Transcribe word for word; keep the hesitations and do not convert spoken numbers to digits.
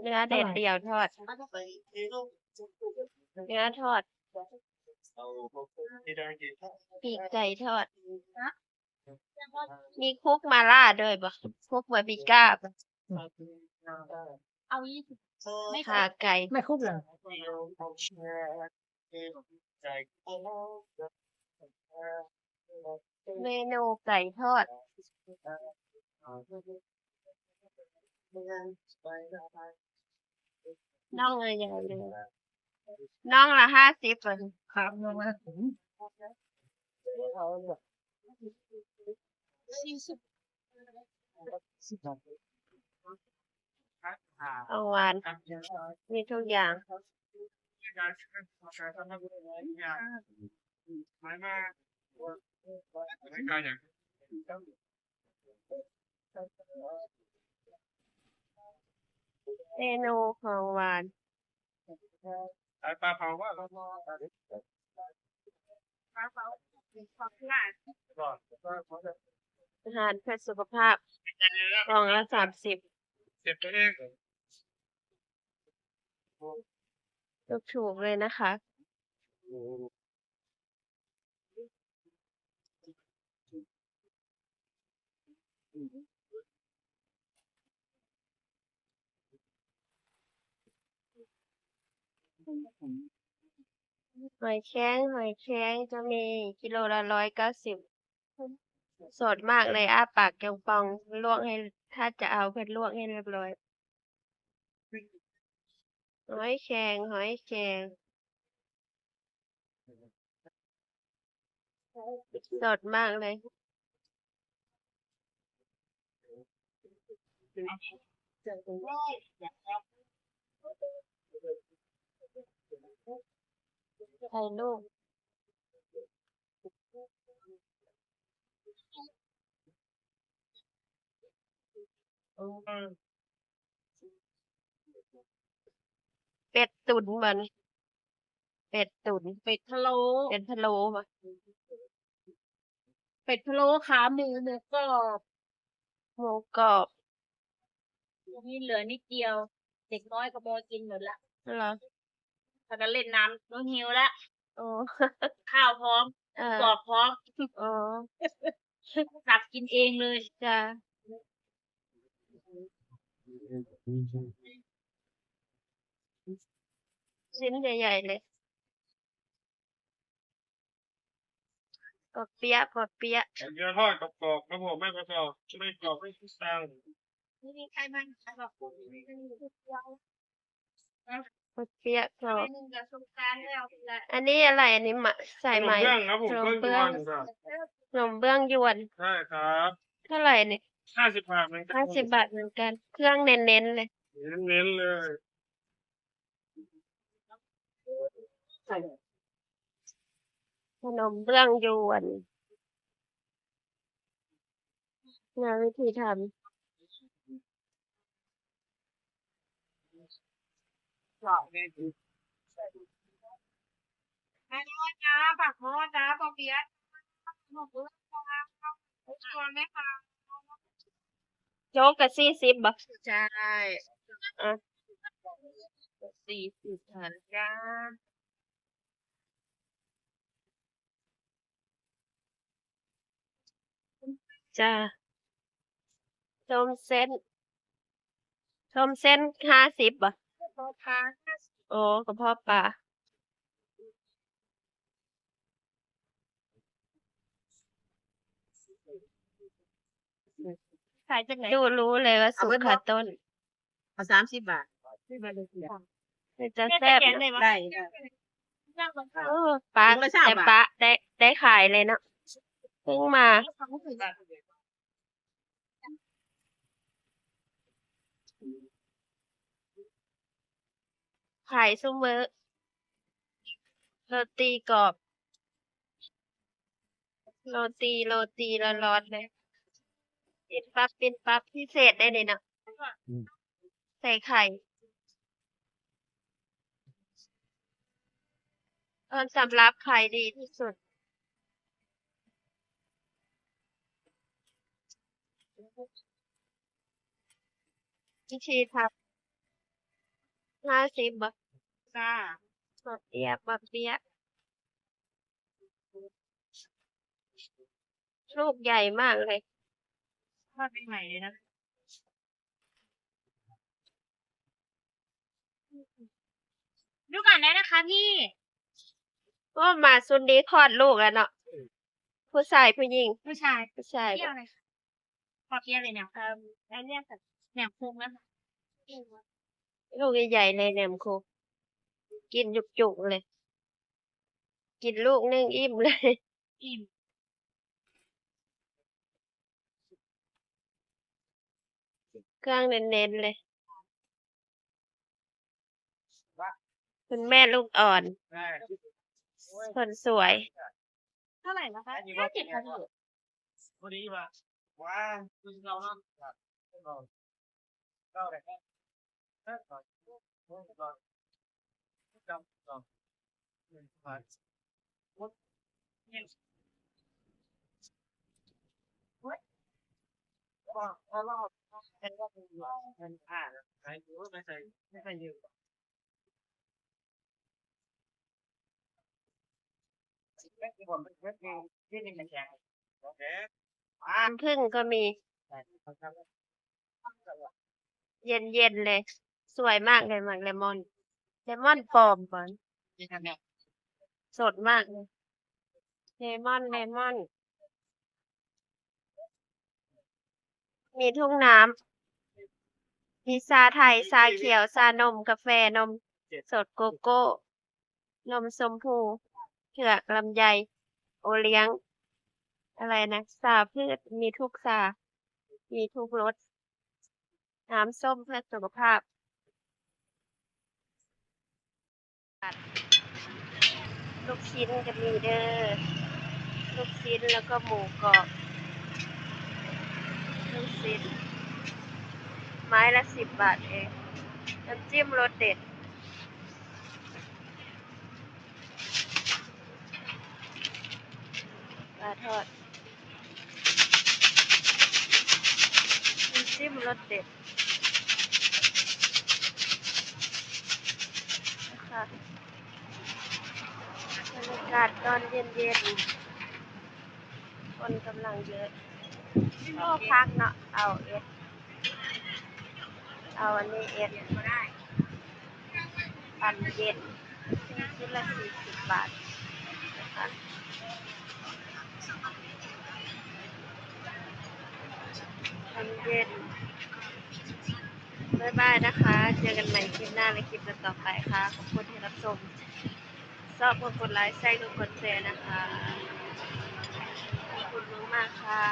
เนื้อแดดเดียวทอด เนื้อทอด ปีกไก่ทอด มีคลุกมาล่าด้วยบ่ คลุกบาร์บีก้าบ่ เอายี่สิบ ไม่คลุก ขาไก่ ไม่คลุกเหรอ เมนูไก่ทอด น่องใหญ่ๆเลย น่องละห้าสิบ อะ ครับ น่องละ สี่สิบ ของหวาน มีทุกอย่าง เมนูของหวาน ขายปลาเผาว่า อาหารเพื่อสุขภาพ กล่องละสามสิบ เก็บตัวเอง ถูกๆเลยนะคะ หอยแครง หอยแครงจะมีกิโลละร้อยเก้าสิบ สดมากเลย อ้าปากกว้างๆ ลวกให้ ถ้าจะเอาก็ลวกให้เรียบร้อย หอยแครง หอยแครง สดมากเลย ถ่ายรูป เป็ดตุ๋นมัน เป็ดตุ๋น เป็ดพะโล้ เป็ดพะโล้ปะ เป็ดพะโล้ ขาหมู หมูกรอบ หมูกรอบ นี่เหลือนิดเดียว เด็กน้อยก็มากินหมดละ เหรอ พากันเล่นน้ำ น้องหิวละ โอ้ ข้าวพร้อม เออ กรอบพร้อม อ๋อ สับกินเองเลย จ้ะ ชิ้นใหญ่ๆเลย ปอเปี๊ยะ ปอเปี๊ยะ เนื้อทอดกรอบๆ ครับผม ไม่กรอบ ไม่กรอบ ไม่คิดตังค์ ไม่มีใครมาขายหรอก ปอเปี๊ยะกรอบ อันนี้อะไร อันนี้มะ สายไหม ขนมเบื้องครับผม ขนมเบื้อง เบื้องยวนครับ ขนมเบื้องยวน ใช่ครับ เท่าไหร่เนี่ย ห้าสิบบาทเหมือนกัน ห้าสิบบาทเหมือนกัน เครื่องเน้นๆเลย เน้นๆเลย ขนมเบื้องยวน เนี่ยวิธีทำ ไข่ทอดจ้า ปากหม้อจ้า ปอเปี๊ยะ ขนมเบื้องจ้า ชวนไหมคะ โจ๊กกะสี่สิบบ่ ใช่ อ่ะ สี่สิบ ค่ะจ้า จ้า ส้มเส้น ส้มเส้นห้าสิบบ่ กระเพาะปลาห้าสิบ อ๋อ กระเพาะปลา ขายจังไหน ดูรู้เลยว่าสุก เอาไว้ คาต้น เอาสามสิบบาท เป็นจะแซ่บ แกงได้ปะ ได้ โอ้ ปะ ถุงละสามบาท แต่ปะได้ ได้ขายเลยเนาะ เพิ่งมา ขายซุมื้อ โรตีกรอบ โรตี โรตีร้อนๆเลย ปิ้นปั๊บ ปิ้นปั๊บ พิเศษได้เลยเนาะ อืม ใส่ไข่ ต้นตำรับขายดีที่สุด วิธีทำ ห้าสิบบ่ จ้า บ่เปียก บ่เปียก ลูกใหญ่มากเลย ทอดใหม่ๆเลยนะ ดูก่อนได้นะคะพี่ โอ้ มาซุนดีคลอดลูกแล้วเนาะ ผู้ชายผู้หญิง ผู้ชาย ผู้ชาย เปรี้ยวเลยค่ะ ขอเปรี้ยวเลยเนี่ย เอิ่ม อันเนี้ยค่ะ แหนมคลุกนะคะ ลูกใหญ่ๆเลยแหนมคลุก กินจุกๆเลย กินลูกหนึ่งอิ่มเลย อิ่ม เครื่องเน้นๆเลย คุณแม่ลูกอ่อน คนสวย เท่าไหร่นะคะ ห้าสิบค่ะพี่ พอดีว่ะ ว้า คุณเราเนาะ ครับ เรา เราเลยครับ น้ำผึ้งก็มี เย็นๆเลย สวยมากเลยหมากเลมอน เลมอนปลอมบ่ สดมากเลย เลมอน เลมอน มีทุ่งน้ำ มีชาไทย ชาเขียว ชานม กาแฟ นมสด โกโก้ นมชมพู เผือก ลำไย โอเลี้ยง อะไรนะ ชาพืช มีทุกชา มีทุกรส น้ำส้มเพื่อสุขภาพ ลูกชิ้นก็มีเด้อ ลูกชิ้นแล้วก็หมูกรอบ ลูกชิ้น ไม้ละสิบบาทเอง น้ำจิ้มรสเด็ด ปลาทอด น้ำจิ้มรสเด็ดนะคะ บรรยากาศตอนเย็นๆ คนกำลังเยอะ โอ้ พักเนาะ เอาเอส เอาอันนี้เอส ปั่นเย็น ชุดละสี่สิบบาทนะคะ ปั่นเย็น บ๊ายบายนะคะ เจอกันใหม่คลิปหน้าและคลิปต่อๆไปค่ะ ขอบคุณที่รับชม ชอบก็กดไลค์ ใช่ก็กดแชร์นะคะ ขอบคุณมากๆค่ะ